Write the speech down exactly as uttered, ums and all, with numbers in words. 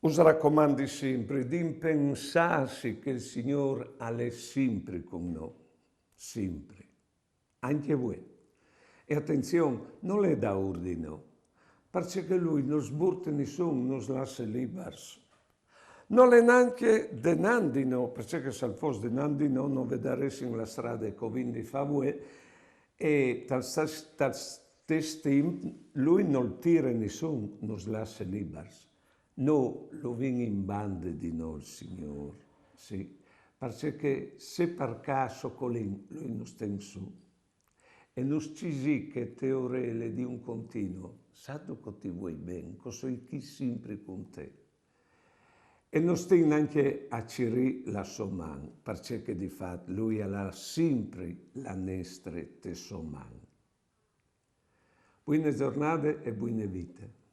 Nus racomandi simpri di impensassi che il Signôr al è simpri cun nô, simpri, ancje vuê. E atenzion, nol è daûr di nô, parcè che lui nus burte nissun, nus lasse libars. Nol è nancje denant di nô, parcè che se al fos denant di nô, no vedaressin la strade che o vin di fâ vuê, e tal stes, tal stes timp lui nol tire nissun, nus lasse libars. Nô lu vin in bande di nô il Signôr, sì, parcè che se par câs o colìn, lui nus ten sù. E nus cisì che te orele di un continuu: sâstu che o ti vuei ben, che o soi chi simpri cun te. E nus stin ancje a cirî la sô man, parcè che di fat lui al à simpri la nestre te sô man. Buine zornade e buine vite.